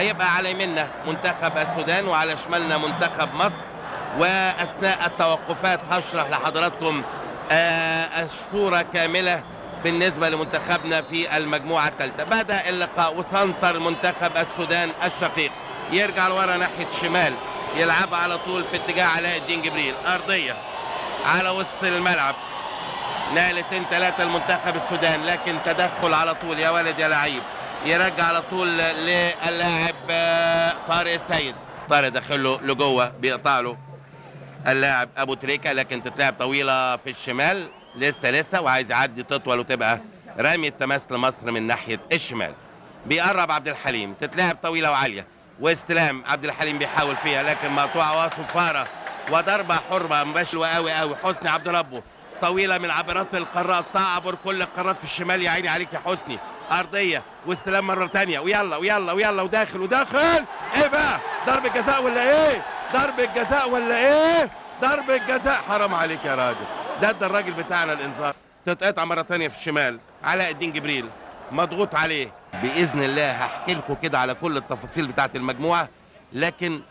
هيبقى على يميننا منتخب السودان وعلى شمالنا منتخب مصر. واثناء التوقفات هشرح لحضراتكم الصورة كاملة بالنسبة لمنتخبنا في المجموعة الثالثة. بدا اللقاء وسنتر منتخب السودان الشقيق، يرجع لورا ناحية شمال، يلعبها على طول في اتجاه علاء الدين جبريل، ارضية على وسط الملعب، نقلتين ثلاثة المنتخب السودان، لكن تدخل على طول يا ولد يا لعيب، يرجع على طول للاعب طارق السيد. طارق داخله لجوه، بيقطع له اللاعب ابو تريكه، لكن تتلعب طويلة في الشمال، لسه وعايز يعدي، تطول وتبقى رمية تماس لمصر من ناحية الشمال. بيقرب عبد الحليم، تتلعب طويلة وعاليه، واستلام عبد الحليم بيحاول فيها لكن مقطوعة وصفاره وضربه حره مباشرة قوي قوي. حسني عبد ربه طويلة من عبرات القارات، تعبر كل القارات في الشمال، يا عيني عليك يا حسني. ارضية واستلام مرة ثانية، ويلا ويلا ويلا وداخل وداخل، ايه بقى؟ ضربه جزاء ولا ايه؟ ضربه جزاء ولا ايه؟ ضربه جزاء، حرام عليك يا راجل، ده الراجل بتاعنا الانذار. تتقطع مرة ثانية في الشمال، علاء الدين جبريل مضغوط عليه. باذن الله هحكي لكم كده على كل التفاصيل بتاعه المجموعة، لكن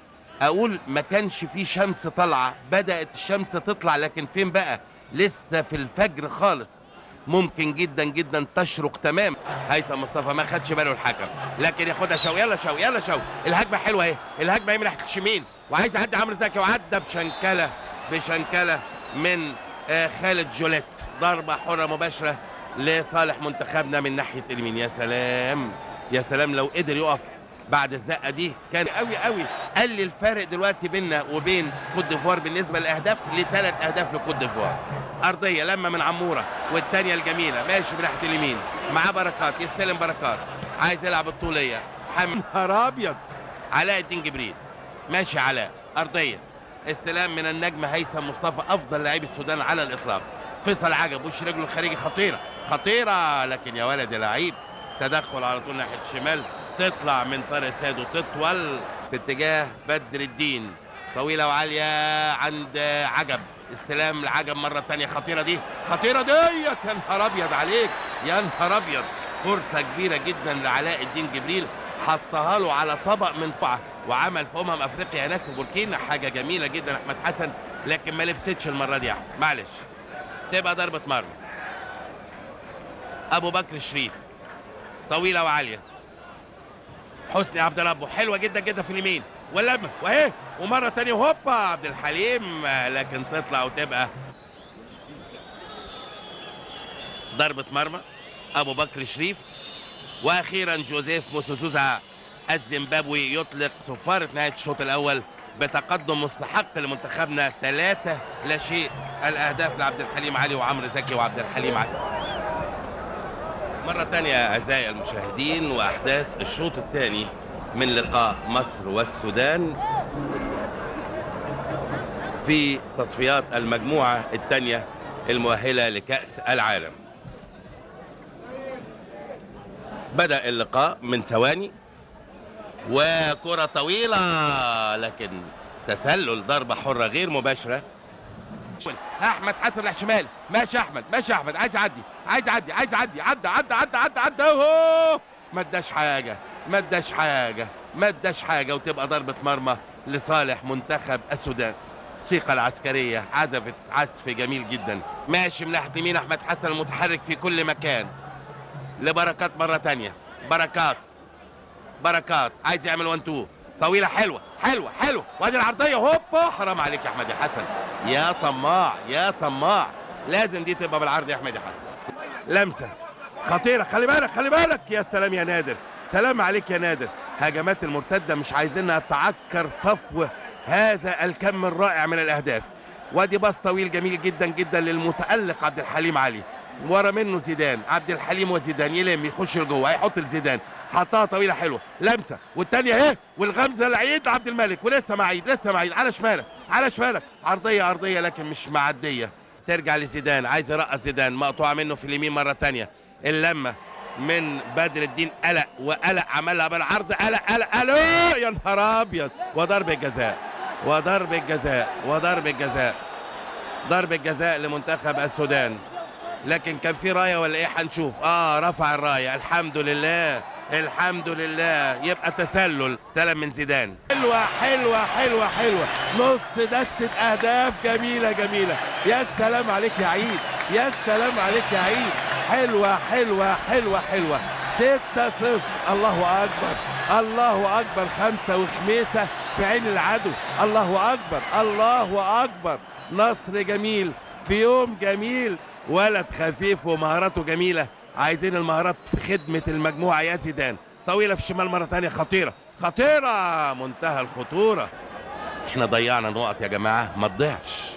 اقول ما كانش في شمس طالعه، بدات الشمس تطلع لكن فين بقى؟ لسه في الفجر خالص، ممكن جدا جدا تشرق تمام. هيثم مصطفى ما خدش باله الحكم، لكن ياخدها شوقي، يلا شوقي يلا شوقي، الهجمة حلوة اهي، الهجمة اهي من ناحية الشمين، وعايز يعدي عمرو زكي، وعدى بشنكله من خالد جوليت. ضربه حره مباشرة لصالح منتخبنا من ناحية اليمين. يا سلام يا سلام لو قدر يقف بعد الزقه دي، كان قوي قوي. قل الفارق دلوقتي بيننا وبين كوت ديفوار بالنسبة للاهداف لثلاث اهداف لكوت ديفوار. ارضية لما من عموره، والثانية الجميلة ماشي من ناحية اليمين مع بركات، يستلم بركات، عايز يلعب الطوليه، نهار ابيض، علاء الدين جبريل ماشي، علاء ارضية، استلام من النجم هيثم مصطفى افضل لاعب السودان على الاطلاق. فيصل عجب وش رجله الخارجي خطيرة خطيرة، لكن يا ولد يا لعيب، تدخل على طول ناحية الشمال، تطلع من طارق سيد وتطول في اتجاه بدر الدين، طويلة وعاليه عند عجب، استلام العجب مرة ثانية، خطيرة دي خطيرة ديت، يا نهار ابيض عليك يا نهار ابيض، فرصة كبيرة جدا لعلاء الدين جبريل، حطها له على طبق من فعه، وعمل في افريقيا هناك في بوركينا حاجة جميلة جدا احمد حسن، لكن ما لبستش المرة دي يا احمد، معلش تبقى ضربه مرمى. ابو بكر شريف طويلة وعاليه، حسني عبد ربه حلوة جدا جدا في اليمين، ولما واهي ومرة ثانية هوبا عبد الحليم، لكن تطلع وتبقى ضربه مرمى. ابو بكر شريف. واخيرا جوزيف موسوزوزا الزيمبابوي يطلق صفارة نهاية الشوط الاول بتقدم مستحق لمنتخبنا 3-0. الاهداف لعبد الحليم علي وعمرو زكي وعبد الحليم علي. مرة تانية أعزائي المشاهدين، وأحداث الشوط الثاني من لقاء مصر والسودان في تصفيات المجموعة الثانية المؤهلة لكأس العالم. بدأ اللقاء من ثواني، وكرة طويلة لكن تسلل، ضربة حرة غير مباشرة. احمد حسن راح شمال، ماشي احمد ماشي احمد، عايز يعدي عايز يعدي عايز يعدي، عدى عدى عدى عدى عدى، اهو ما اداش حاجة ما اداش حاجة ما اداش حاجة، وتبقى ضربه مرمى لصالح منتخب السودان. الموسيقى العسكرية عزفت عزف جميل جدا. ماشي من ناحية يمين احمد حسن المتحرك في كل مكان، لبركات مرة ثانية، بركات بركات عايز يعمل 1 2، طويلة حلوة حلوة حلوة، وادي العرضية هوبا، حرام عليك يا احمد يا حسن، يا طماع يا طماع، لازم دي تبقى بالعرض يا احمد يا حسن. لمسه خطيرة، خلي بالك خلي بالك، يا سلام يا نادر، سلام عليك يا نادر. هجمات المرتدة مش عايزينها تعكر صفو هذا الكم الرائع من الاهداف. وادي باص طويل جميل جدا جدا للمتالق عبد الحليم علي، ورا منه زيدان، عبد الحليم وزيدان، يلم يخش لجوه، هيحط لزيدان، حطها طويلة حلوة، لمسه والثانية اهي، والغمزه لعيد عبد الملك، ولسه مع عيد لسه مع عيد، على شمالك على شمالك، عرضية ارضية لكن مش معدية، ترجع لزيدان، عايز يرقص زيدان، مقطوعة منه في اليمين مرة ثانية، اللمة من بدر الدين، قلق وقلق، عملها بالعرض، قلق قلق قلق، يا نهار ابيض، وضربه جزاء وضربه جزاء وضربه جزاء، ضربه جزاء لمنتخب السودان. لكن كان في رايه ولا ايه؟ هنشوف. رفع الراية، الحمد لله الحمد لله، يبقى تسلل. استلم من زيدان، حلوة حلوة حلوة حلوة، نص دستة اهداف جميلة جميلة. يا سلام عليك يا عيد، يا سلام عليك يا عيد، حلوة حلوة حلوة حلوة. 6-0، الله اكبر الله اكبر، 5 وخميسه في عين العدو، الله اكبر الله اكبر. نصر جميل في يوم جميل، ولد خفيف ومهاراته جميلة، عايزين المهارات في خدمة المجموعة يا زيدان. طويلة في الشمال مرة ثانية، خطيرة خطيرة، منتهى الخطورة. احنا ضيعنا نقط يا جماعة، ما تضيعش،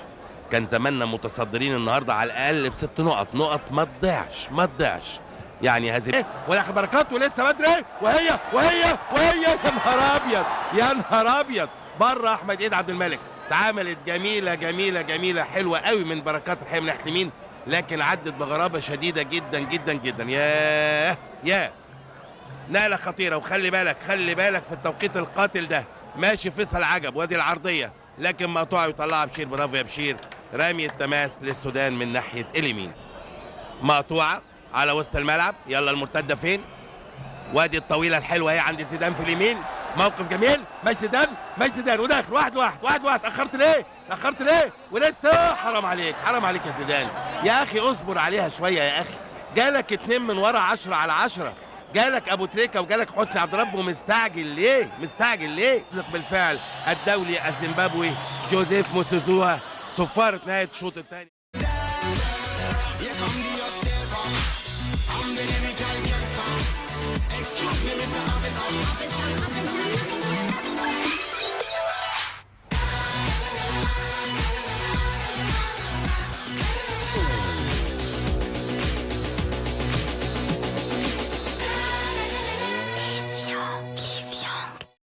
كان زماننا متصدرين النهارده على الاقل ب6 نقط، نقط ما تضيعش ما تضيعش. يعني هذه ولا بركات ولسه بدري، وهي وهي وهي، يا نهار ابيض يا نهار ابيض، بره احمد عيد عبد الملك. اتعملت جميلة جميلة جميلة حلوة قوي من بركات الحقيقة من ناحية اليمين، لكن عدت بغرابة شديدة جدا جدا جدا. ياه ياه، نقله خطيرة، وخلي بالك خلي بالك في التوقيت القاتل ده. ماشي فيصل عجب، وادي العرضية لكن مقطوعة ويطلعها بشير، برافو يا بشير. رمي التماس للسودان من ناحية اليمين، مقطوعة على وسط الملعب. يلا المرتدة فين؟ وادي الطويلة الحلوة هي عند زيدان في اليمين، موقف جميل، ماشي زيدان ماشي زيدان وداخل 1-1 1-1. اخرت ليه؟ اخرت ليه؟ ولسه حرام عليك حرام عليك يا زيدان يا اخي، اصبر عليها شوية يا اخي. جالك 2 من ورا 10 على 10، جالك ابو تريكه وجالك حسني عبد ربه، ومستعجل ليه؟ مستعجل ليه؟ بالفعل الدولي الزيمبابوي جوزيف موسوزوا صفارة نهاية الشوط الثاني.